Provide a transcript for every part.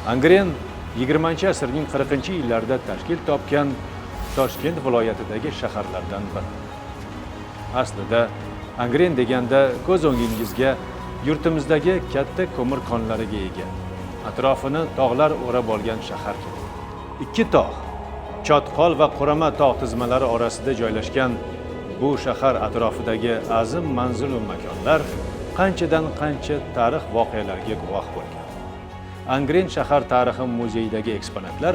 Angren 20-asrning 40-yillarida tashkil topgan Toshkent viloyatidagi shaharlardan biri. Aslida Angren deganda ko'z o'ngingizga yurtimizdagi katta ko'mir konlariga ega, atrofini tog'lar o'rab olgan shahar keladi. Ikki tog', Chotqol va Qurama tog' tizmalari orasida joylashgan bu shahar atrofidagi azim manzilu makonlar qanchadan qancha tarix voqealariga guvoh bo'lgan. Angren shahar tarixi muzeyidagi eksponatlar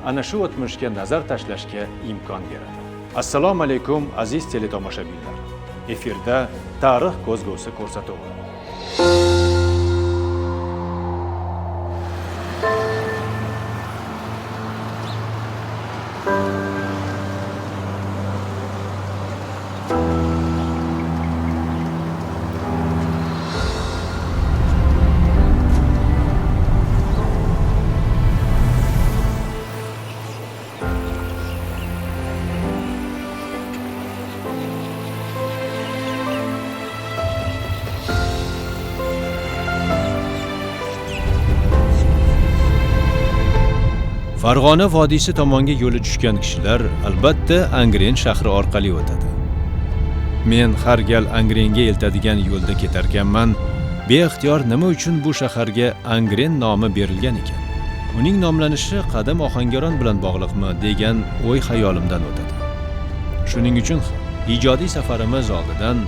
ana shu o'tmishga nazar tashlashga imkon beradi. Assalomu alaykum aziz teletomoshabinlar. Efirda Tarix ko'zgusi ko'rsatuvi. Farg'ona vodiysi tomonga yo'li tushgan kishilar albatta Angren shahri orqali o'tadi. Men har gal Angrenga eltadigan yo'lda ketarkanman, beixtiyor nima uchun bu shaharga Angren nomi berilgan ekan? Uning nomlanishi qadim Ohangaron bilan bog'liqmi degan o'y xayolimdan o'tadi. Shuning uchun ijodiy safarimiz oldidan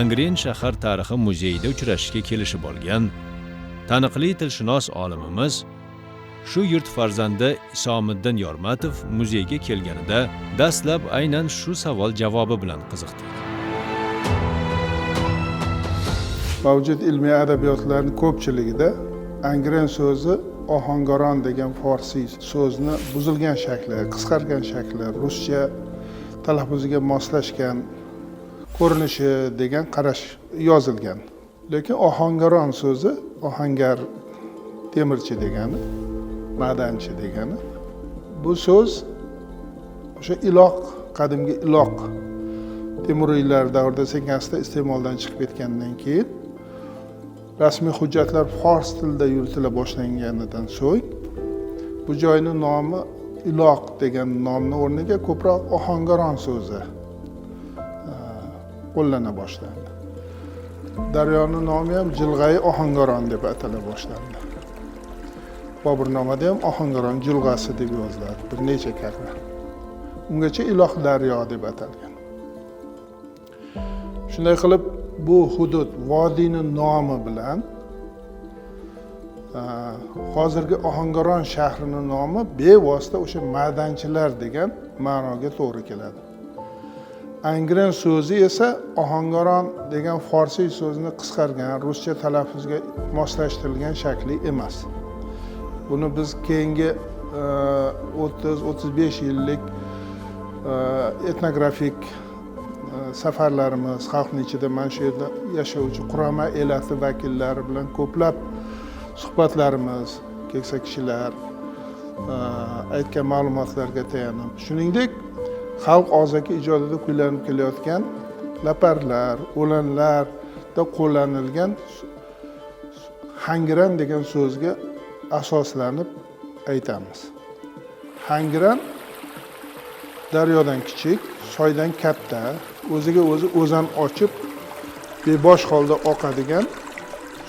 Angren shahar tarixi muzeyida uchrashishga kelishib olgan taniqli tilshunos olimimiz shu yurt farzandi Isomiddin Yormatov muzeyga kelganida dastlab aynan shu savol javobi bilan qiziqdik. Mavjud ilmiy adabiyotlarning ko'pchiligida Angren so'zi Ohangaron degan farsiy so'zni buzilgan shakli, qisqargan shakli, ruscha talaffuziga moslashgan ko'rinishi degan qarash yozilgan. Lekin Ohangaron so'zi ohangar temirchi degani, madanchi degani. Bu so'z o'sha Iloq, qadimgi Iloq Temuriylar davrida sekin-asta iste'moldan chiqib ketgandan keyin rasmiy hujjatlar fors tilida yuritila boshlanganidan so'ng bu joyning nomi Iloq degan nomni o'rniga ko'proq Ohangaron so'zi qo'llana boshlandi. Daryoning nomi ham Jilg'ai Ohangaron deb atala boshlandi. Boburnomada ham Ohangaron jilg'asi deb yoziladi bir necha karra. Ungacha Iloq daryo deb atalgan. Shunday qilib bu hudud vodiyning nomi bilan hozirgi Ohangaron shahrining nomi bevosita o'sha madanchilar degan ma'noga to'g'ri keladi. Angren so'zi esa Ohangaron degan farsiy so'zni qisqargan, ruscha talaffuzga moslashtirilgan shakli emas. Buni biz keyingi 30-35 yillik etnografik safarlarimiz, xalqning ichida mana shu yerda yashovchi qurama elati vakillari bilan ko'plab suhbatlarimiz, keksa kishilar aytgan ma'lumotlarga tayanib, shuningdek xalq og'zaki ijodida kuylanib kelayotgan laparlar, o'lanlarda qo'llanilgan hangiran degan so'zga asoslanib aytamiz. Hangiran daryodan kichik, soydan katta, o'ziga o'zi o'zan ochib bebosh holda oqadigan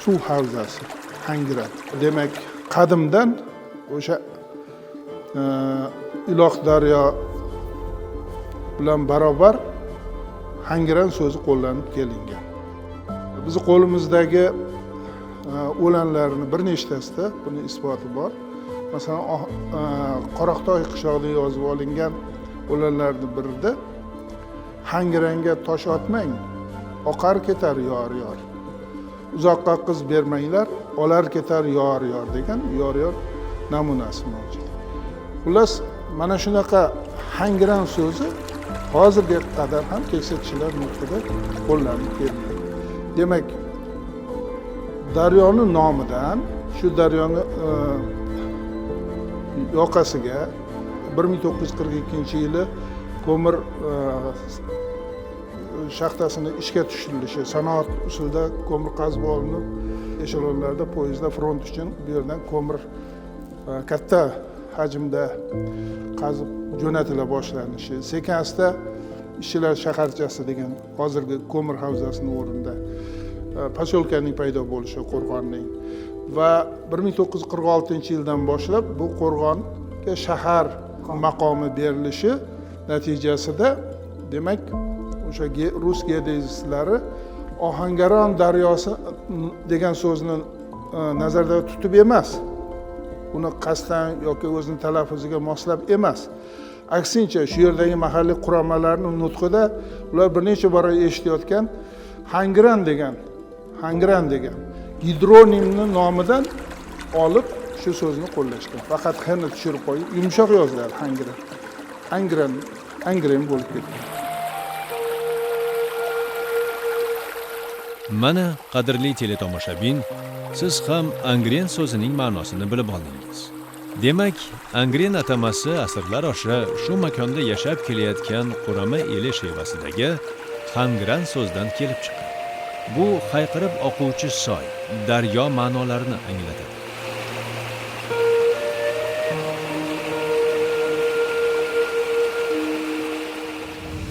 suv havzasi hangiran. Demak, qadimdan o'sha Iloq daryo bilan barobar hangiran so'zi qo'llanib kelingan. Bizni qo'limizdagi o'lanlarni bir nechtasida buni isboti bor. Masalan, Qoraxitoy qishlog'ida yozib olingan o'lanlarning birida hangiranga tosh otmang, oqar ketar yor yor. Uzoqqa qiz bermanglar, olar ketar yor yor degan yor yor namunasi mavjud. Xullas, mana shunaqa hangiran so'zi hozirga qadar ham keksa kishilar nutqida qo'llanib kelinadi. Demak, daryoni nomidan shu daryoni yoqasiga 1942-yili ko'mir shaxtasini ishga tushirilishi, sanoat usulida ko'mir qazib olinib, eshelonlarda, poyezdda front uchun bu yerdan ko'mir katta hajmda qazib jo'natila boshlanishi, sekin asta ishchilar shaharchasi degan hozirgi ko'mir havzasining o'rnida posyolkaning paydo bo'lishi qo'rg'onning va 1946-yildan boshlab bu qo'rg'onga shahar maqomi berilishi natijasida, demak, o'sha rus geodezistlari Ohangaron daryosi degan so'zni nazarda tutib emas, uni qasddan yoki o'zini talaffuziga moslab emas, aksincha shu yerdagi mahalliy quramalarning nutqida ular bir necha bor eshitayotgan Hangran degan gidronimni nomidan olib shu so'zni qo'llashgan. Faqat h ni tushirib qo'yib yumshoq yoziladi Hangran. Angren, Angren bo'lib ketgan. Mana, qadrli teletomoshabin, siz ham Angren so'zining ma'nosini bilib oldingiz. Demak, Angren atamasi asrlar osha shu makonda yashab kelayotgan Qurama eli shevasidagi Hangran so'zidan kelib chiqqan. Bu hayqirib oquvchi soy, daryo ma'nolarini anglatadi.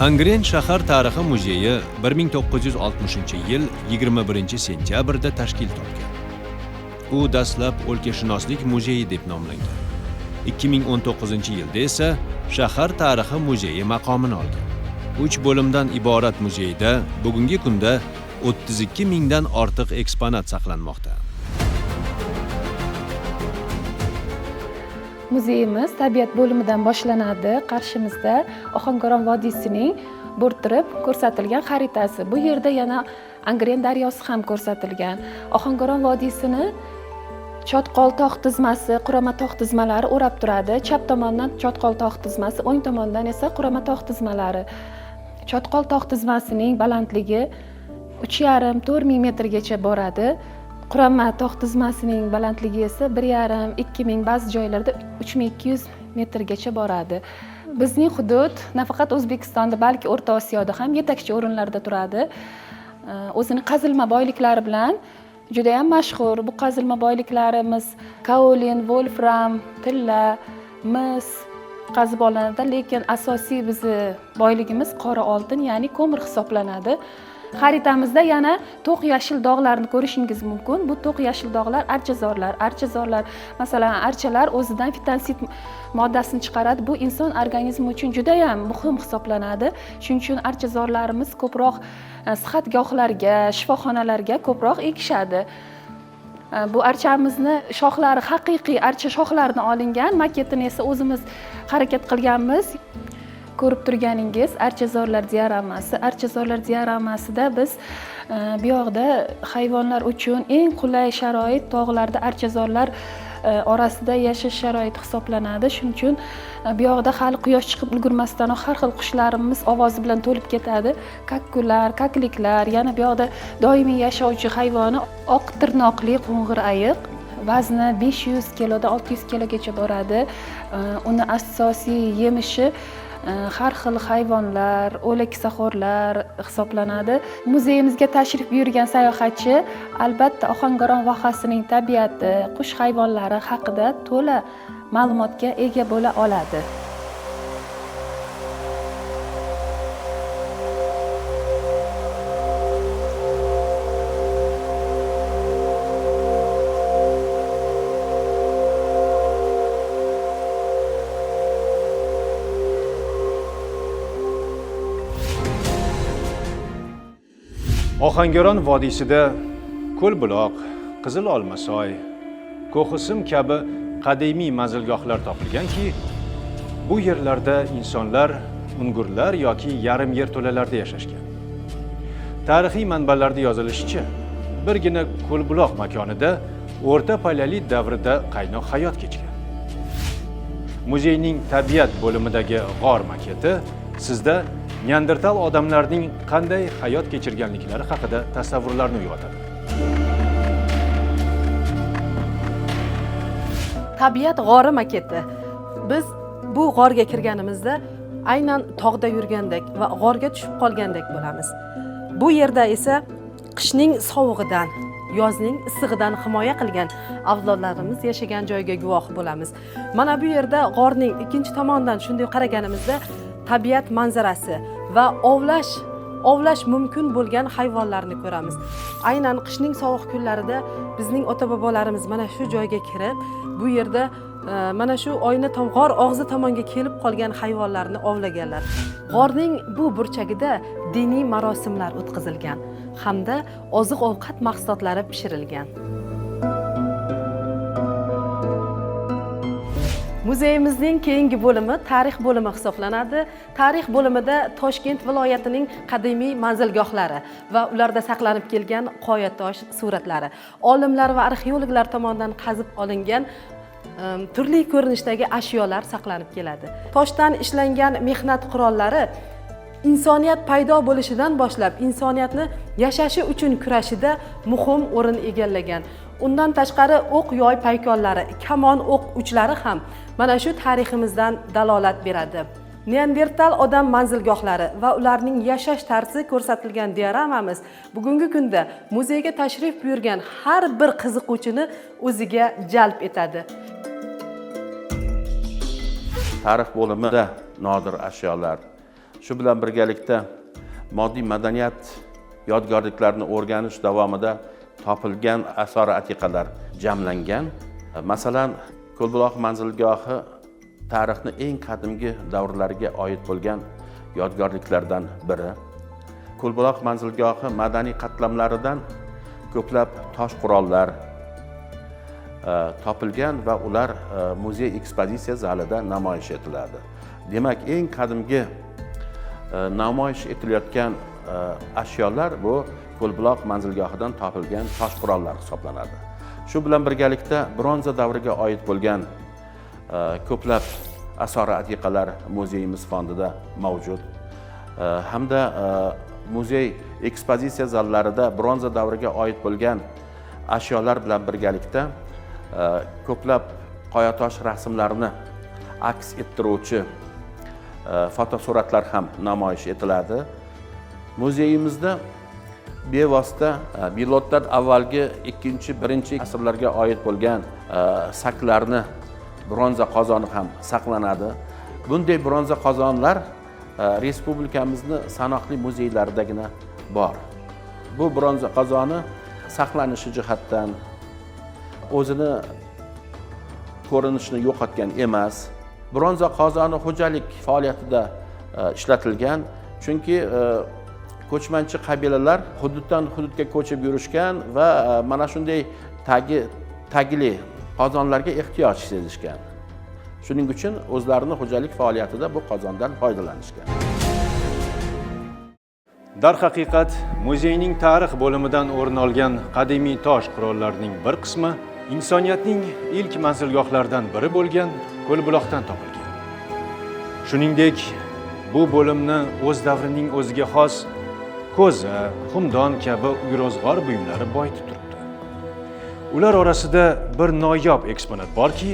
Angren shahar tarixi muzeyi 1960-yil 21-sentyabrda tashkil topgan. U dastlab o'lkashunoslik muzeyi deb nomlangan. 2019-yilda esa shahar tarixi muzeyi maqomini olgan. 3 bo'limdan iborat muzeyda bugungi kunda 32 mingdan ortiq eksponat saqlanmoqda. Muzeyimiz tabiat bo'limidan boshlanadi. Qarshimizda Ohangaron vodiysining bo'rttirib ko'rsatilgan xaritasi. Bu yerda yana Angren daryosi ham ko'rsatilgan. Ohangaron vodiysini Chotqol tog' tizmasi, Qurama tog' tizmalari o'rab turadi. Chap tomondan Chotqol tog' tizmasi, o'ng tomondan esa Qurama tog' tizmalari. Chotqol tog' tizmasining balandligi 3,5-4 ming metrgacha boradi. Qurama tog' tizmasining balandligi esa 1,5-2 ming, ba'zi joylarda 3200 metrgacha boradi. Bizning hudud nafaqat O'zbekistonda, balki O'rta Osiyoda ham yetakchi o'rinlarda turadi. O'zini qazilma boyliklari bilan juda ham mashhur. Bu qazilma boyliklarimiz kaolin, volfram, tilla, mis qazib olinadi, lekin asosiy bizni boyligimiz qora oltin, ya'ni ko'mir hisoblanadi. Xaritamizda yana to'q yashil dog'larni ko'rishingiz mumkin. Bu to'q yashil dog'lar archazorlar. Archazorlar, masalan, archalar o'zidan fitonsid moddasini chiqaradi. Bu inson organizmi uchun juda ham muhim hisoblanadi. Shuning uchun archazorlarimiz ko'proq sihatgohlarga, shifoxonalarga ko'proq ekishadi. Bu archamizni shoxlari haqiqiy archa shoxlaridan olingan, maketini esa o'zimiz harakat qilganmiz. Ko'rib turganingiz archazorlar dioramasi. Archazorlar dioramasida biz bu yoqda hayvonlar uchun eng qulay sharoit tog'larda archazorlar orasida yashash sharoiti hisoblanadi. Shuning uchun bu yoqda hali quyosh chiqib ulgurmasdan har xil qushlarimiz ovozi bilan to'lib ketadi. Kakkular, kakliklar, yana bu yoqda doimiy yashovchi hayvoni oq tirnoqli qo'ng'ir ayiq. Vazni 500 kilodan 600 kilogacha boradi. Uni asosiy yemishi har xil hayvonlar, o'laksaxo'rlar hisoblanadi. Muzeyimizga tashrif buyurgan sayohatchi albatta Ohangaron vohasining tabiati, qush hayvonlari haqida to'la ma'lumotga ega bo'la oladi. Ohangaron vodiysida Ko'lbuloq, Qizil Olmasoy, Ko'hisim kabi qadimiy manzilgohlar topilganki, bu yerlarda insonlar ungurlar yoki yarim yerto'lalarda yashashgan. Tarixiy manbalarda yozilishicha, birgina Ko'lbuloq makonida o'rta paleolit davrida qaynoq hayot kechgan. Muzeyning tabiat bo'limidagi g'or maketi sizda Neandertal odamlarning qanday hayot kechirganliklari haqida tasavvurlarni uyg'otadi. Tabiat g'ori maketi. Biz bu g'orga kirganimizda aynan tog'da yurgandek va g'orga tushib qolgandek bo'lamiz. Bu yerda esa qishning sovug'idan, Yozning issig'idan himoya qilgan avlodlarimiz yashagan joyga guvoh bo'lamiz. Mana bu yerda g'orning ikkinchi tomonidan shunday qaraganimizda tabiat manzarasi va ovlash mumkin bo'lgan hayvonlarni ko'ramiz. Aynan qishning sovuq kunlarida bizning ota-bobolarimiz mana shu joyga kirib, bu yerda mana shu oyna g'or og'zi tomonga kelib qolgan hayvonlarni ovlaganlar. G'orning bu burchagida diniy marosimlar o'tkazilgan hamda oziq-ovqat mahsulotlari pishirilgan. Muzeyimizning keyingi bo'limi tarix bo'limi hisoblanadi. Tarix bo'limida Toshkent viloyatining qadimiy manzilgohlari va ularda saqlanib kelgan qoyatosh suratlari, olimlar va arxeologlar tomonidan qazib olingan turli ko'rinishdagi ashyolar saqlanib keladi. Toshdan ishlangan mehnat qurollari insoniyat paydo bo'lishidan boshlab insoniyatni yashashi uchun kurashida muhim o'rin egallagan. Undan tashqari o'q yoy paykonlari, kamon o'q uchlari ham mana shu tariximizdan dalolat beradi. Neandertal odam manzilgohlari va ularning yashash tarzi ko'rsatilgan dioramamiz bugungi kunda muzeyga tashrif buyurgan har bir qiziquvchini o'ziga jalb etadi. Tarix bo'limida nodir ashyolar, shu bilan birgalikda moddiy madaniyat yodgorliklarini o'rganish davomida topilgan asori atiqalar jamlangan. Masalan, Ko'lbuloq manzilgohi tarixni eng qadimgi davrlariga oid bo'lgan yodgorliklardan biri. Ko'lbuloq manzilgohi madaniy qatlamlaridan ko'plab tosh qurollar topilgan va ular muzey ekspozitsiya zalida namoyish etiladi. Demak, eng qadimgi namoyish etilayotgan ashyolar bu Ko'lbuloq manzilgohidan topilgan tosh qurollar hisoblanadi. Shu bilan birgalikda bronza davriga oid bo'lgan ko'plab asori atiqalar muzeyimiz fondida mavjud. Hamda muzey ekspozitsiya zallarida bronza davriga oid bo'lgan ashyolar bilan birgalikda ko'plab qoyatosh rasmlarini aks ettiruvchi fotosuratlar ham namoyish etiladi. Muzeyimizda bevosita miloddan avvalgi 2-1 asrlarga oid bo'lgan saklarni bronza qozoni ham saqlanadi. Bunday bronza qozonlar respublikamizni sanoqli muzeylaridagina bor. Bu bronza qozoni saqlanishi jihatdan o'zini ko'rinishini yo'qotgan emas. Bronza qozoni xo'jalik faoliyatida ishlatilgan, chunki ko'chmanchi qabilalar hududdan hududga ko'chib yurishgan va mana shunday tagli qozonlarga ehtiyoj sezishgan. Shuning uchun o'zlarini xo'jalik faoliyatida bu qozondan foydalanishgan. Darhaqiqat, muzeyning tarix bo'limidan o'rin olgan qadimiy tosh qurollarining bir qismi insoniyatning ilk manzilgohlaridan biri bo'lgan Ko'lbuloqdan topilgan. Shuningdek, bu bo'limni o'z davrining o'ziga xos ko'za, xumdon kabi uy-ro'zg'or buyumlari boyitib turibdi. Ular orasida bir noyob eksponat borki,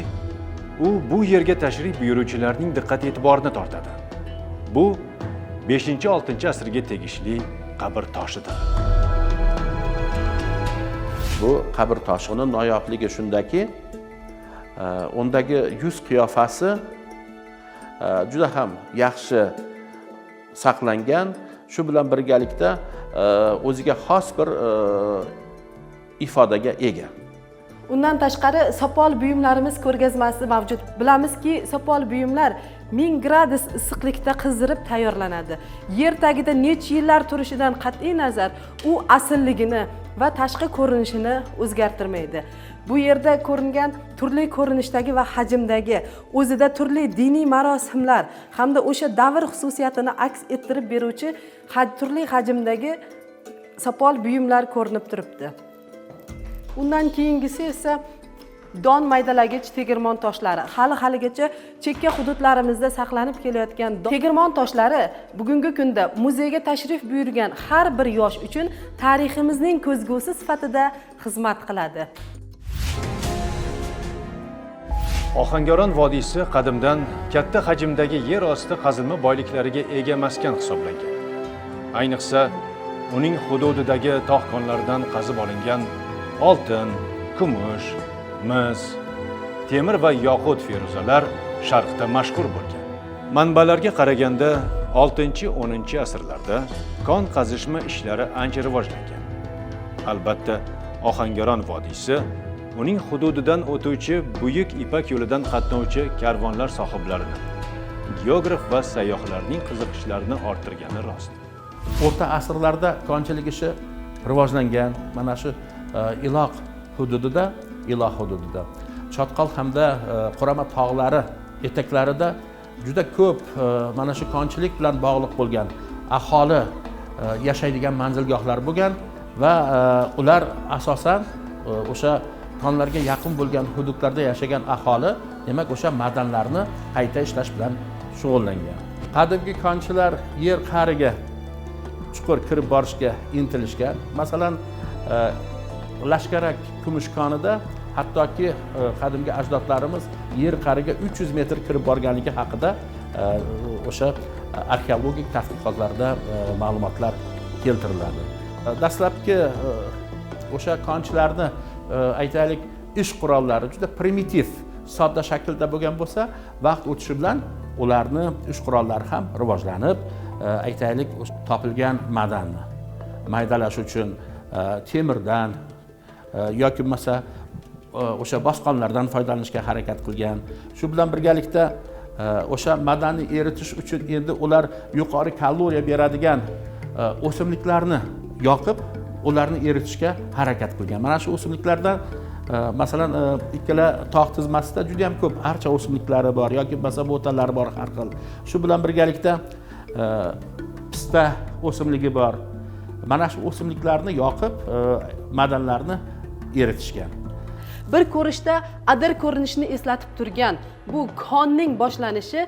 u bu yerga tashrif buyuruvchilarning diqqat-e'tiborini tortadi. Bu 5-6 asrga tegishli qabr toshidir. Bu qabr toshining noyobligi shundaki, undagi yuz qiyofasi juda ham yaxshi saqlangan. Shu bilan birgalikda o'ziga xos bir ifodaga ega. Undan tashqari sopol buyumlarimiz ko'rgazmasi mavjud. Bilamizki, sopol buyumlar 1000 gradus issiqlikda qizdirib tayyorlanadi. Yer tagida necha yillar turishidan qat'iy nazar u aslligini va tashqi ko'rinishini o'zgartirmaydi. Bu yerda ko'ringan turli ko'rinishdagi va hajmdagi o'zida turli diniy marosimlar hamda o'sha davr xususiyatini aks ettirib beruvchi turli hajmdagi sopol buyumlar ko'rinib turibdi. Undan keyingisi esa don maydalagich tegirmon toshlari. Hali-haligacha chekka hududlarimizda saqlanib kelayotgan tegirmon toshlari bugungi kunda muzeyga tashrif buyurgan har bir yosh uchun tariximizning ko'zgusi sifatida xizmat qiladi. Ohangaron vodiysi qadimdan katta hajmdagi yer osti qazilma boyliklariga ega maskan hisoblangan. Ayniqsa, uning hududidagi tog' konlaridan qazib olingan Oltin, kumush, mis, temir va yoqut feruzalar sharqda mashhur bo'lgan. Manbalarga qaraganda 6-10 asrlarda kon qazishma ishlari ancha rivojlangan. Albatta, Ohangaron vodiysi uning hududidan o'tuvchi Buyuk Ipak yo'lidan qatnovchi karvonlar sohiblarini, geograf va sayyohlarning qiziqishlarini orttirgani rost. O'rta asrlarda konchilik ishi rivojlangan. Mana shu Iloq hududida, Iloq hududida Chotqol hamda Qurama tog'lari etaklarida juda ko'p mana shu konchilik bilan bog'liq bo'lgan aholi yashaydigan manzilgohlar bo'lgan va ular asosan o'sha konlarga yaqin bo'lgan hududlarda yashagan aholi, demak, o'sha madanlarni qayta ishlash bilan shug'ullangan. Qadimgi konchilar yer qa'riga chuqur kirib borishga intilishgan. Masalan, Lashkarak kumush konida hattoki qadimgi ajdodlarimiz yer qa'riga 300 metr kirib borganligi haqida o'sha arxeologik tadqiqotlarda ma'lumotlar keltiriladi. Dastlabki o'sha konchilarni aytaylik ish qurollari juda primitiv, sodda shaklda bo'lgan bo'lsa, vaqt o'tishi bilan ularni ish qurollari ham rivojlanib, aytaylik topilgan madanni maydalash uchun temirdan yoki bo'lmasa o'sha bosqonlardan foydalanishga harakat qilgan. Shu bilan birgalikda o'sha madanni eritish uchun endi ular yuqori kaloriya beradigan o'simliklarni yoqib, ularni eritishga harakat qilgan. Mana shu o'simliklardan masalan ikkala tog' tizmasida juda ham ko'p archa o'simliklari bor yoki bo'lmasa bo'talari bor har xil. Shu bilan birgalikda pista o'simligi bor. Mana shu o'simliklarni yoqib, madanlarni eritishgan. Bir ko'rishda adir ko'rinishini eslatib turgan bu konning boshlanishi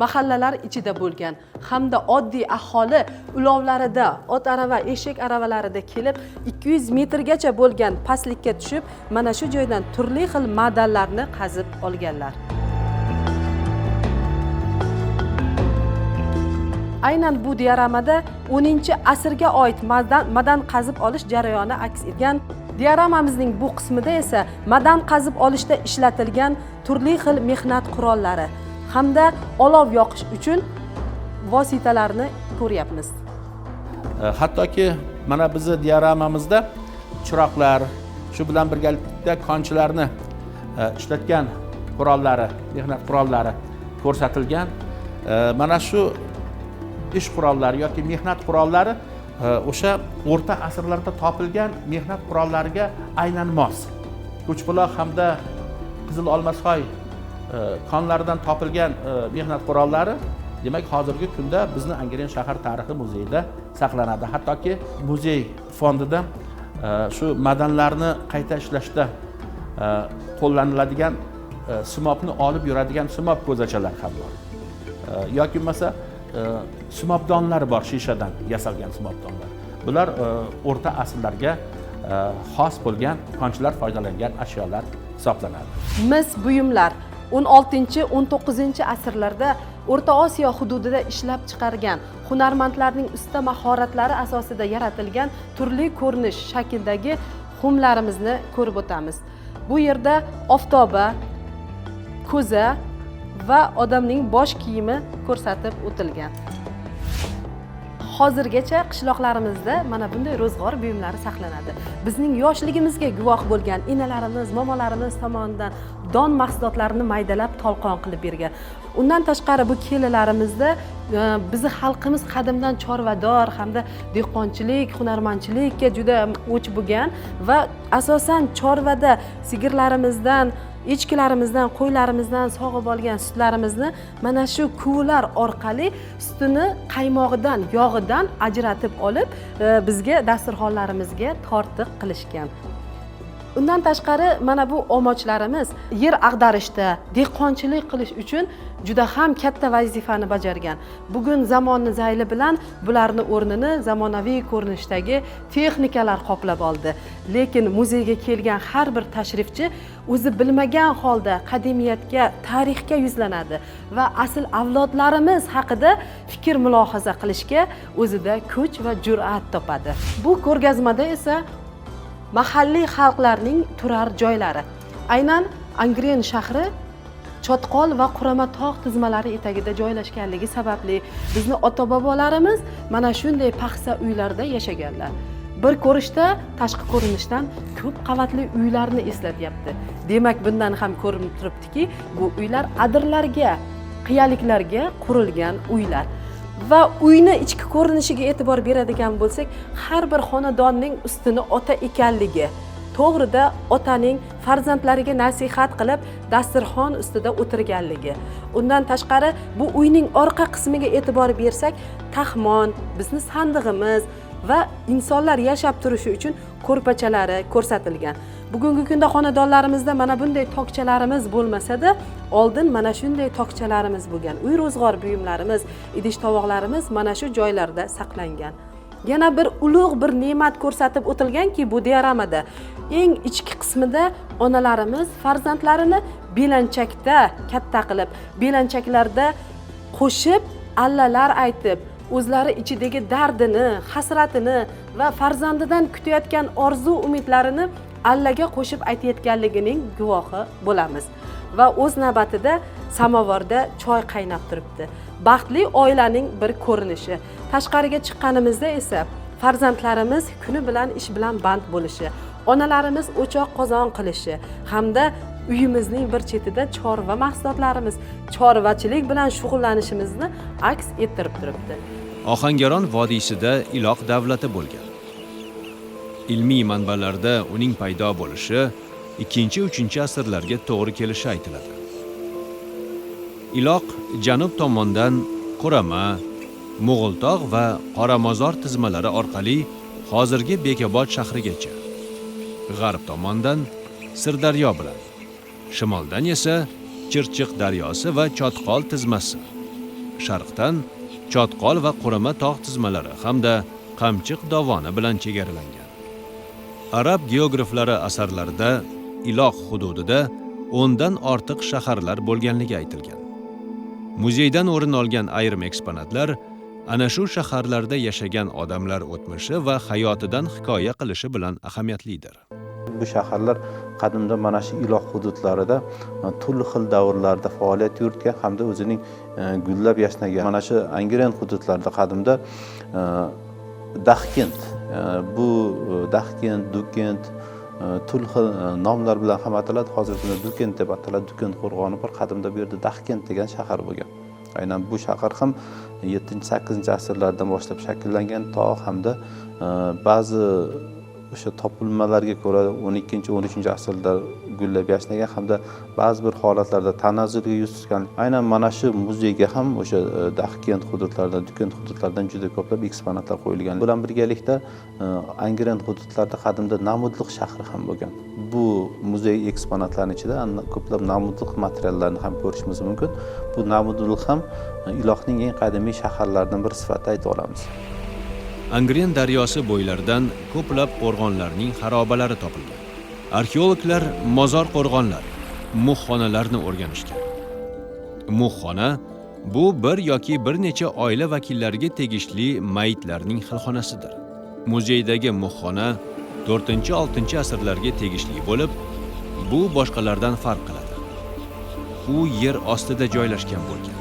mahallalar ichida bo'lgan hamda oddiy aholi ulovlarida, ot arava, eshak aravalarida kelib 200 metrgacha bo'lgan pastlikka tushib, mana shu joydan turli xil madanlarni qazib olganlar. Aynan bu dioramada 10-asrga oid madan qazib olish jarayoni aks etgan. Dioramamizning bu qismida esa madan qazib olishda ishlatilgan turli xil mehnat qurollari hamda olov yoqish uchun vositalarni ko'ryapmiz. Hattoki mana bizni dioramamizda chiroqlar, shu bilan birgalikda konchilarni ishlatgan qurollari, mehnat qurollari ko'rsatilgan. Mana shu ish qurollari yoki mehnat qurollari o'sha o'rta asrlarda topilgan mehnat qurollariga aynan mos. Ko'chbuloq hamda Qizil Olmasoy konlaridan topilgan mehnat qurollari, demak, hozirgi kunda bizni Angren shahar tarixi muzeyida saqlanadi. Hattoki muzey fondida shu madanlarni qayta ishlashda qo'llaniladigan simobni olib yuradigan simob ko'zachalar ham bor. Yoki bo'lmasa simobdonlar bor, shishadan yasalgan simobdonlar. Bular o'rta asrlarga xos bo'lgan konchilar foydalangan ashyolar hisoblanadi. Mis buyumlar 16-19 asrlarda O'rta Osiyo hududida ishlab chiqargan hunarmandlarning usta mahoratlari asosida yaratilgan turli ko'rinish shakldagi xumlarimizni ko'rib o'tamiz. Bu yerda oftoba, ko'za va odamning bosh kiyimi ko'rsatib o'tilgan. Hozirgacha qishloqlarimizda mana bunday ro'zg'or buyumlari saqlanadi. Bizning yoshligimizga guvoh bo'lgan enalarimiz, momolarimiz tomonidan don mahsulotlarini maydalab tolqon qilib bergan. Undan tashqari bu kelilarimizda bizi xalqimiz qadimdan chorvador hamda dehqonchilik, hunarmandchilikka juda o'ch bo'lgan va asosan chorvada sigirlarimizdan, echkilarimizdan, qo'ylarimizdan sog'ib olgan sutlarimizni mana shu kuvilar orqali sutini qaymog'idan, yog'idan ajratib olib, bizga dasturxonlarimizga tortiq qilishgan. Undan tashqari mana bu omochlarimiz yer ag'darishda, dehqonchilik qilish uchun juda ham katta vazifani bajargan. Bugun zamonni zayli bilan bularni o'rnini zamonaviy ko'rinishdagi texnikalar qoplab oldi. Lekin muzeyga kelgan har bir tashrifchi o'zi bilmagan holda qadimiyatga, tarixga yuzlanadi va asl avlodlarimiz haqida fikr mulohaza qilishga o'zida kuch va jur'at topadi. Bu ko'rgazmada esa Mahalliy xalqlarning turar joylari. Aynan Angren shahri Chotqol va Qurama tog' tizmalari etagida joylashganligi sababli bizni ota-bobolarimiz mana shunday paxsa uylarda yashaganlar. Bir ko'rishda tashqi ko'rinishdan ko'p qavatli uylarni eslatyapti. Demak, bundan ham ko'rinib turibdiki, bu uylar adirlarga, qiyaliklarga qurilgan uylar. Va uyni ichki ko'rinishiga e'tibor beradigan bo'lsak, har bir xonadonning ustuni ota ekanligi, to'g'rida otaning farzandlariga nasihat qilib dasturxon ustida o'tirganligi. Undan tashqari bu uyning orqa qismiga e'tibor bersak, taxmon, bizni sandig'imiz va insonlar yashab turishi uchun ko'rpachalari ko'rsatilgan. Bugungi kunda xonadonlarimizda mana bunday tokchalarimiz bo'lmasa-da, oldin mana shunday tokchalarimiz bo'lgan. Uy ro'zg'or buyumlarimiz, idish tovoqlarimiz mana shu joylarda saqlangan. Yana bir ulug' bir ne'mat ko'rsatib o'tilganki, bu dioramada eng ichki qismida onalarimiz farzandlarini belanchakda katta qilib, belanchaklarda qo'shib, allalar aytib, o'zlari ichidagi dardini, hasratini va farzandidan kutayotgan orzu umidlarini allaga qo'shib aytayotganligining guvohi bo'lamiz. Va o'z navbatida samovarda choy qaynab turibdi. Baxtli oilaning bir ko'rinishi. Tashqariga chiqqanimizda esa farzandlarimiz kuni bilan ish bilan band bo'lishi, onalarimiz o'choq qozon qilishi hamda uyimizning bir chetida chorva mahsulotlarimiz, chorvachilik bilan shug'ullanishimizni aks ettirib turibdi. Ohangaron vodiysida Iloq davlati bo'lgan. Ilmiy manbalarda uning paydo bo'lishi 2-3 asrlarga to'g'ri kelishi aytiladi. Iloq janub tomondan Qurama, Mo'g'ultog' va Qoramozor tizmalari orqali hozirgi Bekobod shahrigacha, g'arb tomondan Sirdaryo bilan, shimoldan esa Chirchiq daryosi va Chotqol tizmasi, sharqdan Chotqol va Qurama tog' tizmalari hamda Qamchiq dovoni bilan chegaralangan. Arab geograflari asarlarida Iloq hududida 10 dan ortiq shaharlar bo'lganligi aytilgan. Muzeydan o'rin olgan ayrim eksponatlar ana shu shaharlarda yashagan odamlar o'tmishi va hayotidan hikoya qilishi bilan ahamiyatlidir. Bu shaharlar qadimda mana shu Iloq hududlarida turli xil davrlarda faoliyat yuritgan hamda o'zining gullab yashnagan. Mana shu Angren hududlarida qadimda Daxkent, bu Daxkent, Dukent turli xil nomlar bilan ham ataladi. Hozirgi kunda Dukent deb ataladi. Dukent qo'rg'oni bor. Qadimda bu yerda Daxkent degan shahar bo'lgan. Aynan bu shahar ham 7-8 asrlardan boshlab shakllangan to hamda ba'zi o'sha topilmalarga ko'ra 12-13 asrda gullab yashnagan hamda ba'zi bir holatlarda tanazzulga yuz tutgan. Aynan mana shu muzeyga ham o'sha Daxkent hududlaridan, Dukent hududlaridan juda ko'plab eksponatlar qo'yilgan. Bilan birgalikda Angren hududlarida qadimda Namudliq shahri ham bo'lgan. Bu muzey eksponatlarining ichida ko'plab Namudliq materiallarini ham ko'rishimiz mumkin. Bu Namudliq ham Iloqning eng qadimiy shaharlaridan biri sifatida ayta olamiz. Angren daryosi bo'ylaridan ko'plab qo'rg'onlarning xarobalari topilgan. Arxeologlar mozor qo'rg'onlar, muxxonalarni o'rganishgan. Muxxona bu bir yoki bir necha oila vakillariga tegishli mayitlarning xilxonasidir. Muzeydagi muxxona 4-6 asrlarga tegishli bo'lib, bu boshqalardan farq qiladi. U yer ostida joylashgan bo'lgan.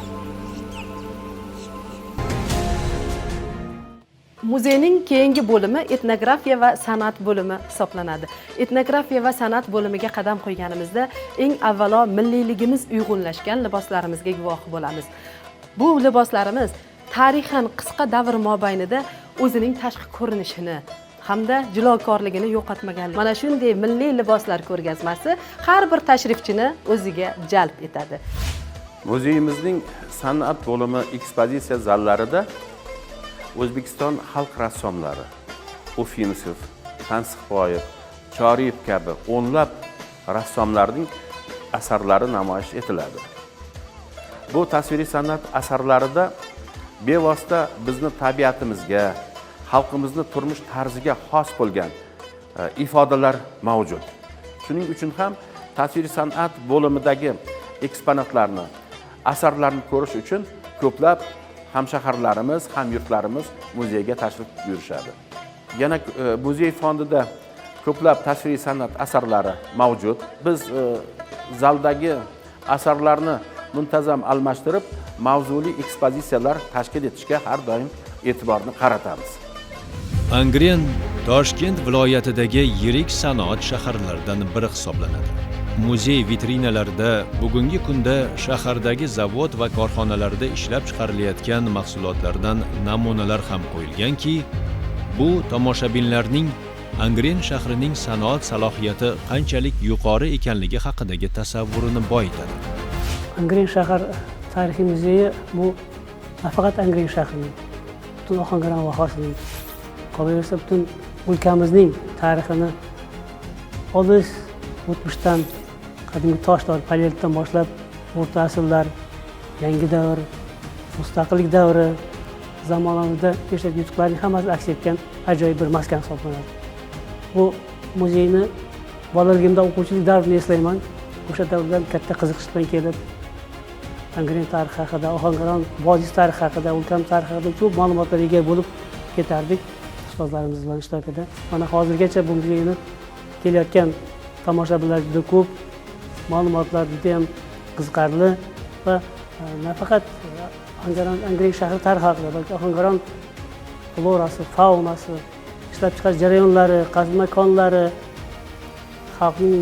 Muzeyning keyingi bo'limi etnografiya va san'at bo'limi hisoblanadi. Etnografiya va san'at bo'limiga qadam qo'yganimizda eng avvalo milliyligimiz uyg'unlashgan liboslarimizga guvoh bo'lamiz. Bu liboslarimiz tarixan qisqa davr mobaynida o'zining tashqi ko'rinishini hamda jilokorligini yo'qotmagan. Mana shunday milliy liboslar ko'rgazmasi har bir tashrifchini o'ziga jalb etadi. Muzeyimizning san'at bo'limi ekspozitsiya zallarida O'zbekiston xalq rassomlari Ufimsev, Tansiqboyev, Choriyev kabi o'nlab rassomlarning asarlari namoyish etiladi. Bu tasviriy san'at asarlarida bevosita bizni tabiatimizga, xalqimizni turmush tarziga xos bo'lgan ifodalar mavjud. Shuning uchun ham tasviriy san'at bo'limidagi eksponatlarni, asarlarni ko'rish uchun ko'plab hamshaharlarimiz, hamyurtlarimiz muzeyga tashrif buyurishadi. Yana muzey fondida ko'plab tasviriy san'at asarlari mavjud. Biz zaldagi asarlarni muntazam almashtirib, mavzuli ekspozitsiyalar tashkil etishga har doim e'tiborni qaratamiz. Angren Toshkent viloyatidagi yirik sanoat shaharlaridan biri hisoblanadi. Muzey vitrinalarida bugungi kunda shahardagi zavod va korxonalarda ishlab chiqarilayotgan mahsulotlardan namunalar ham qo'yilganki, bu tomoshabinlarning Angren shahrining sanoat salohiyati qanchalik yuqori ekanligi haqidagi tasavvurini boyitadi. Angren shahar tarixiy muzeyi bu nafaqat Angren shahrining, butun Ohangaron vohasining, qolaversa butun o'lkamizning tarixini olis o'tmishdan, qadimgi tosh davri, paleolitdan boshlab o'rta asrlar, yangi davr, mustaqillik davri zamonamizda erishgan yutuqlarning hammasi aks etgan ajoyib bir maskan hisoblanadi. Bu muzeyni bolaligimda o'quvchilik davrini eslayman. O'sha davrdan katta qiziqish bilan kelib, Angren tarixi haqida, Ohangaron vodiysi tarixi haqida, o'lkam tarixi haqida ko'p ma'lumotlarga ega bo'lib ketardik ustozlarimiz bilan ishtirokida. Mana hozirgacha bu muzeyni kelayotgan tomoshabinlar juda ko'p, ma'lumotlar juda ham qiziqarli va nafaqat Angren shahri tarixi haqida, balki Ohangaron florasi, faunasi, ishlab chiqarish jarayonlari, qazilma konlari, xalqning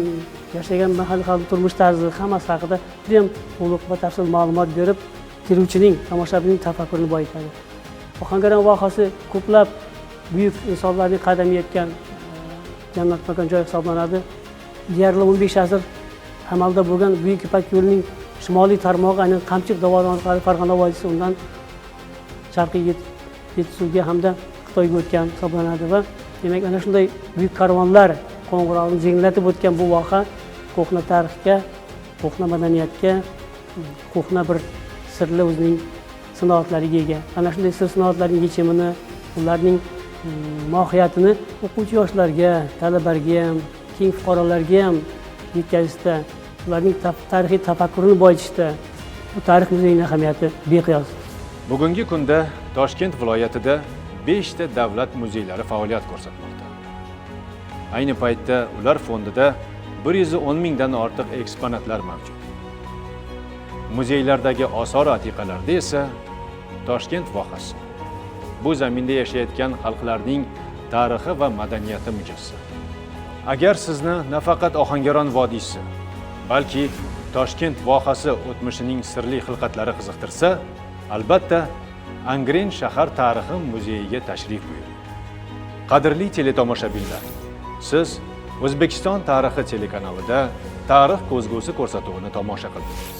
yashagan mahalliy xalqning turmush tarzi hammasi haqida juda ham to'liq va tafsil ma'lumot berib, keluvchining, tomoshabinning tafakkurini boyitadi. Ohangaron vohasi ko'plab buyuk insonlarning qadami yetgan jannat makon joy hisoblanadi. Deyarli 15 asr amalda bo'lgan Buyuk Ipak yo'lining shimoliy tarmog'i aynan Qamchiq dovoni orqali Farg'ona vodiysi, undan sharqiy Yetisuvga hamda Xitoyga o'tgan hisoblanadi va demak ana shunday buyuk karvonlar qo'ng'irog'ini jenglatib o'tgan bu voha ko'hna tarixga, ko'hna madaniyatga, ko'hna bir sirli o'zining sinoatlariga ega. Ana shunday sir sinoatlarning yechimini, ularning mohiyatini o'quvchi yoshlarga, talabalarga ham, keng fuqarolarga ham yetkazishda, ularning tarixiy tafakkurini boyitishda bu tarix muzeyining ahamiyati beqiyos. Bugungi kunda Toshkent viloyatida 5 ta davlat muzeylari faoliyat ko'rsatmoqda. Ayni paytda ular fondida 110 mingdan ortiq eksponatlar mavjud. Muzeylardagi osor atiqalarda esa Toshkent vohasi, bu zaminda yashayotgan xalqlarning tarixi va madaniyati mujassam. Agar sizni nafaqat Ohangaron vodiysi, balki Toshkent vohasi o'tmishining sirli xilqatlari qiziqtirsa, albatta Angren shahar tarixi muzeyiga tashrif buyuring. Qadrli teletomoshabinlar, siz O'zbekiston tarixi telekanalida Tarix ko'zgusi ko'rsatuvini tomosha qildingiz.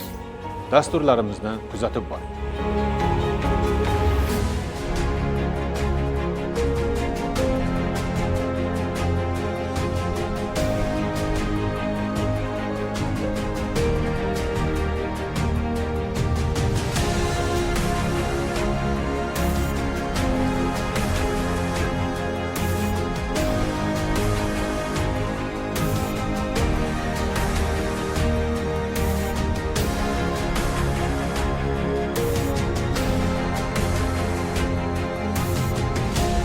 Dasturlarimizni kuzatib boring.